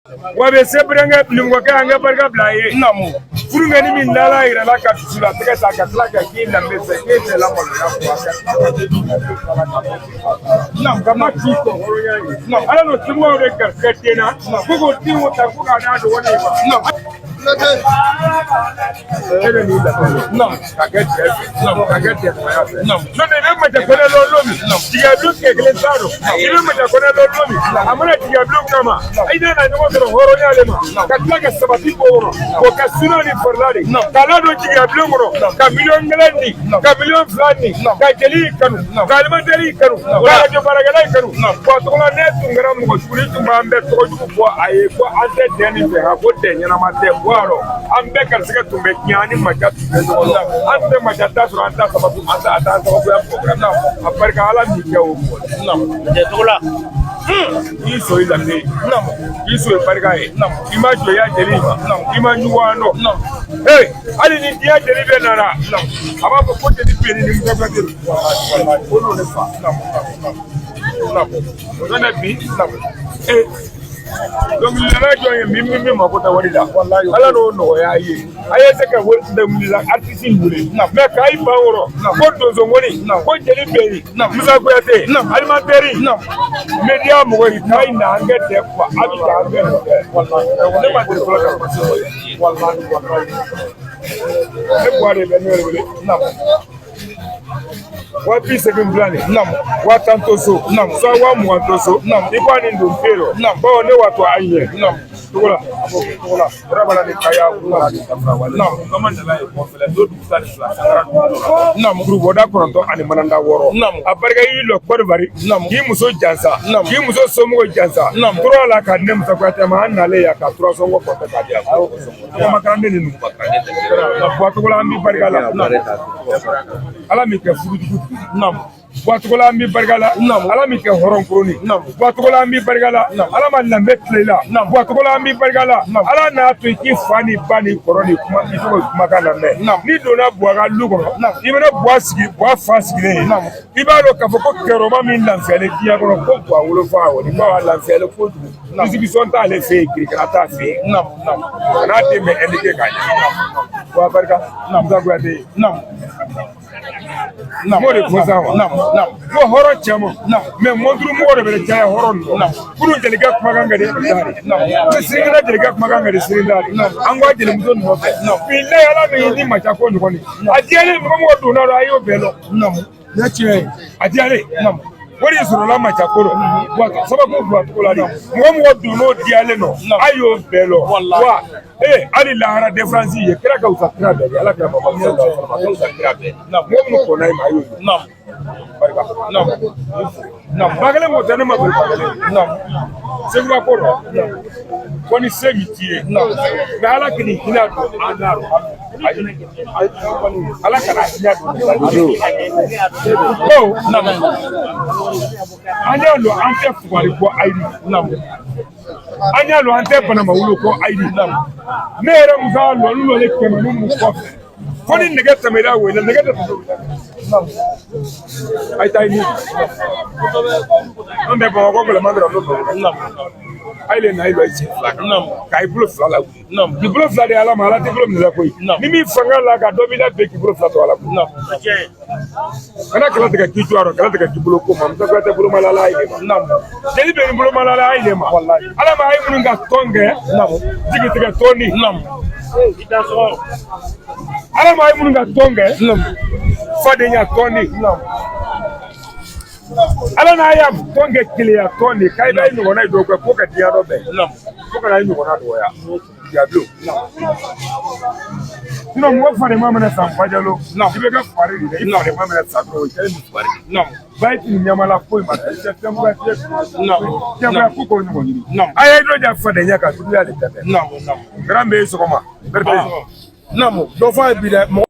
Wa bɛ se bɛrɛnkɛ nimɔgɔkɛ an ka barika bila a ye. Furu kɛ ni min dala yɛrɛ la ka dusu la tɛgɛ ta ka tila ka k'i danbe fɛ k'e tɛ lamaloya ka ma k'i kɔ hɔrɔnya ye. Ala n'o tigiw de garisɛgɛ den na ko k'o denw ta ko k'a d'a dɔgɔnin ma. E bɛ n'i lafiya ka kɛ cɛ fɛ, ka kɛ dɛmɛya fɛ. N'o tɛ, i bɛ majɛ kɔnɛ lɔ lon min, jigiya bulon tigɛ kelen t'a dɔn. I bɛ majɛ kɔnɛ lɔ lon min, a mana jigiya bulon kama, i bɛna ɲɔgɔn sɔrɔ hɔrɔnya de ma, ka tila ka sabati bɔ o kɔnɔ, k'o kɛ suna ni farila de, k'a ladon jigiya bulon kɔnɔ, ka 1,000,000 di, ka 2,000,000 di, ka jeli kanu, ka alimentaire kanu, ka arajo baarakɛla kanu. Wa tɔgɔla ne tun kɛra mɔgɔ jugu ni tun b'an bɛɛ tɔgɔ jugu bɔ a ye ko an tɛ dɛn nin fɛ, ko dɛn ɲɛnama tɛ bɔ a rɔ. An bɛɛ garisɛgɛ tun bɛ tiɲɛ, an ni maja tun bɛ ɲɔgɔn na. An tɛ maja ta sɔrɔ, an ta sababu, an ta a t'an sababuya mɔgɔ wɛrɛ ma. A barika Ala min kɛ o mɔgɔ la. K'i so i lamɛn, k'i so ye barika ye. I ma jɔ i ya jeli ma, i ma ɲugu an dɔn. Ee, hali ni diɲɛ jeli bɛɛ nana, a b'a fɔ ko jeli bɛ ni Musa Kuyate ko n'o ne fa o tɛ bi. Ee, dɔnkilidala jɔn ye min min mako tɛ wari la? Ala n'o nɔgɔya a ye. A ye se ka dɔnkilida artiste wele mɛ k'a yi ban kɔrɔ ko donsonkɔni, ko jeli bɛ yen, Musa Kuyate alimentaire média mɔgɔ yi k'a yi na an kɛ tɛ kuwa, a bɛ taa an kɛ nin kɛ. Ne ma deli fɔlɔ ka passer o ye. Ne buwa de bɛ ne yɛrɛ wele 82 nin, 10,000 to so, soit 20,000 to so. I ko a nin don pe rɔ bawo ne wa to a ɲɛ togo la togo la yɔrɔ ni kaya wula ni dafara wale kama nana ye kɔfɛlɛ do dugu 12 sangara dugu kurubɔda 9 ani mananda 6. A barika y'i lɔ Kɔdiwari k'i muso jansa, k'i muso somɔgɔw jansa tora la ka ne Musa Kuyate ma. An nalen yan ka tura sɔngɔ kɔfɛ k'a di yan tɔgɔma kalanden ni nuguba kalanden tɛ. Buwa la, an b'i barika la. Ala min kɛ furujugu, Buwa la, an b'i barika la. Ala min kɛ hɔrɔn kuruni, Buwa la, an b'i barika la. Ala ma lanbe tile la, Buwa la, an b'i barika la. Ala n'a to i k'i fa ni ba ni kɔrɔ ni kuma i tɔgɔ kumakan lamɛn. N'i donna Buwa ka lu kɔnɔ, i bɛna Buwa sigi, Buwa fa sigilen ye, i b'a dɔn k'a fɔ ko kɛrɔba min lafiyalen diɲɛ kɔnɔ, ko Buwa wolofa o ni ba lafiyalen kojugu. Discussion t'ale fɛ yen, kirikara t'a fɛ yen. Ka n'a den bɛ indiqué k'a ɲɛ. Buwa barika Musa Kuyate. N b'o de fɔ sa wa ko hɔrɔn caman mɛ mɔnturu mɔgɔ de bɛ caya hɔrɔn ninnu. Kunun jelikɛ kumakan ka di de, ni sinikɛnɛ jelikɛ kumakan ka di, sini da de an ko a jelimuso nɔfɛ. Bilayi, Ala min ni maca ko ɲɔgɔn de a diyalen mɔgɔ mɔgɔ donna dɔrɔn, a y'o bɛɛ lɔn. Ne tiɲɛ ye a diyalen o de sɔrɔla maca ko dɔ wa sababu buwa cogo la de mɔgɔ mɔgɔ donn'o diyalen nɔ, a y'o bɛɛ lɔn wa. Ee, hali lahara différence ye kira ka wusa kira bɛɛ de. Ala kira Mamadu sallallahu alaihi wasallam a ka wusa kira bɛɛ. Mɔgɔ minnu kɔnna i ma, a y'o ye barika 10,000 ko tɛ ne ma boli 10,000 seguba ko dɔ ko ni se min t'i ye mɛ, Ala k'i hinɛ don an na rɔ. Ayi, Ala kana hinɛ don ko an y'a lɔn an tɛ fugari bɔ ayi, an y'a lɔn an tɛ banamawolo kɔ ayi. Ne yɛrɛ Musa lɔn lɔlen kɛmɛ ni mun kɔfɛ fo ni nɛgɛ tɛmɛra wele, nɛgɛ tɛ tɛmɛ wele. A ye taa ɲini an bɛ Bamakɔ gɛlɛman dɔrɔn n'o a ye na i lɔ i sen fila kan k'a i bolo fila lawuli k'i bolo fila di Ala ma. Ala t'i bolo minɛ koyi ni min fanga la ka dɔ b'i la bɛn k'i bolo fila to Ala bolo. Kana kɛlɛ tigɛ k'i jɔ a rɔ, kɛlɛ tigɛ k'i bolo ko ma. Musa Kuyate bolo ma la a ye de ma, jeli bɛ nin bolo ma la a ye de ma. Ala ma a ye minnu ka tɔn kɛ jigi tigɛ tɔn di. Ala ma a ye minnu ka tɔn kɛ fadenya tɔn di. Ala n'a y'a tɔn kɛ keleya tɔn de k'a b'a ɲɔgɔnna ye dɔw kɛ ko ka diɲɛ dɔ bɛn fo ka na i ɲɔgɔnna dɔgɔya jabilo. Sinon mɔgɔ fadenma mana san bajalo, i bɛ kɛ fari de dɛ. I fadenma mana san dɔrɔn, o kɛlen bɛ fari de. Ba ye tini ɲamala foyi ma kɛ cɛngoya cɛngoya ko k'o ɲɔgɔn ɲini. A ye dɔ ja fadenya kan juguya de tɛ dɛ. Garan bɛ sɔgɔma Berete. Dɔ fɔ a ye bi dɛ mɔgɔ.